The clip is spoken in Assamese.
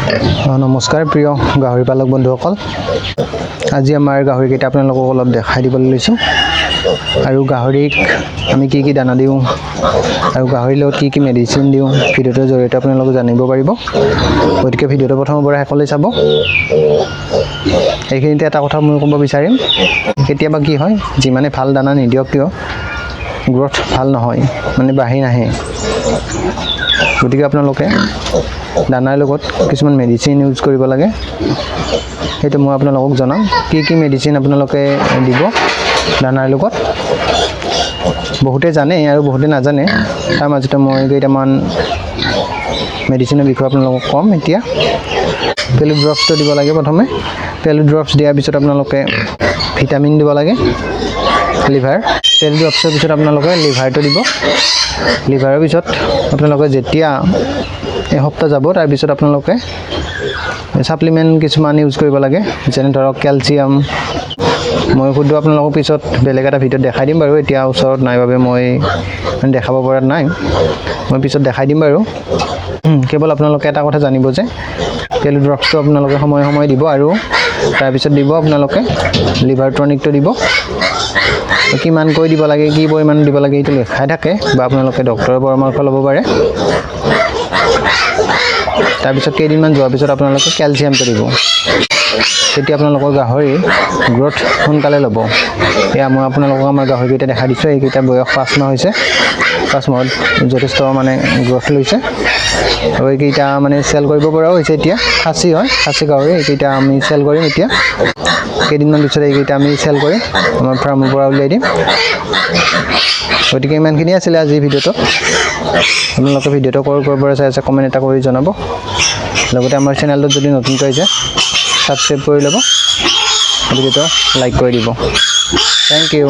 নমস্কাৰ প্ৰিয় গাহৰি পালক বন্ধুসকল। আজি আমাৰ গাহৰিকেইটা আপোনালোকক অলপ দেখাই দিবলৈ লৈছোঁ আৰু গাহৰিক আমি কি কি দানা দিওঁ আৰু গাহৰিৰ লগত কি কি মেডিচিন দিওঁ, ভিডিঅ'টোৰ জৰিয়তে আপোনালোকে জানিব পাৰিব। গতিকে ভিডিঅ'টো প্ৰথমৰ পৰা শেষলৈ চাব। এইখিনিতে এটা কথা মই ক'ব বিচাৰিম, কেতিয়াবা কি হয়, যিমানে ভাল দানা নিদিয়ক কিয়, গ্ৰ'থ ভাল নহয়, মানে বাঢ়ি নাহে। গতিকে আপোনালোকে দানাৰ লগত কিছুমান মেডিচিন ইউজ কৰিব লাগে। সেইটো মই আপোনালোকক জনাম, কি কি মেডিচিন আপোনালোকে দিব দানাৰ লগত। বহুতে জানে আৰু বহুতে নাজানে। তাৰ মাজতে মই কেইটামান মেডিচিনৰ বিষয়ে আপোনালোকক ক'ম। এতিয়া পেলু ড্ৰপছটো দিব লাগে প্ৰথমে। পেলু ড্ৰপছ দিয়াৰ পিছত আপোনালোকে ভিটামিন দিব লাগে। লিভাৰ, পেলু ড্ৰপছৰ পিছত আপোনালোকে লিভাৰটো দিব। লিভাৰৰ পিছত আপোনালোকে যেতিয়া এসপ্তাহ যাব, তাৰপিছত আপোনালোকে ছাপ্লিমেণ্ট কিছুমান ইউজ কৰিব লাগে, যেনে ধৰক কেলছিয়াম। মই শুদ্ধ আপোনালোকক পিছত বেলেগ এটা ভিডিঅ'ত দেখাই দিম বাৰু। এতিয়া ওচৰত নাই বাবে মই মানে দেখাব পৰা নাই। মই পিছত দেখাই দিম বাৰু। কেৱল আপোনালোকে এটা কথা জানিব যে পেলু ড্ৰপছটো আপোনালোকে সময়ে সময়ে দিব আৰু তাৰপিছত দিব আপোনালোকে লিভাৰ টনিকটো দিব। কিমানকৈ দিব লাগে, কি পৰিমাণ দিব লাগে, এইটো লিখাই থাকে বা আপোনালোকে ডক্টৰৰ পৰামৰ্শ ল'ব পাৰে। তাৰপিছত কেইদিনমান যোৱাৰ পিছত আপোনালোকে কেলছিয়ামটো দিব। তেতিয়া আপোনালোকৰ গাহৰি গ্ৰ'থ সোনকালে ল'ব। এয়া মই আপোনালোকক আমাৰ গাহৰিকেইটা দেখাই দিছোঁ। এইকেইটা বয়স 5 মাহ হৈছে। 5 মাহত যথেষ্ট মানে গ্ৰ'থ লৈছে আৰু এইকেইটা মানে চেল কৰিব পৰাও হৈছে এতিয়া। খাচী হয়, খাচী গাহৰি। এইকেইটা আমি চেল কৰিম এতিয়া। কেইদিনমান পিছত এইকেইটা আমি চেল কৰিম, আমাৰ ফাৰ্মৰ পৰা উলিয়াই দিম। গতিকে ইমানখিনি আছিলে আজিৰ ভিডিঅ'টো। আপোনালোকে ভিডিঅ'টো ক'ৰ ক'ৰ পৰা চাই আছে, কমেণ্ট এটা কৰি জনাব। লগতে আমাৰ চেনেলটোত যদি নতুনকৈ আহিছে, ছাবস্ক্ৰাইব কৰি ল'ব, ভিডিঅ'টো লাইক কৰি দিব। Thank U.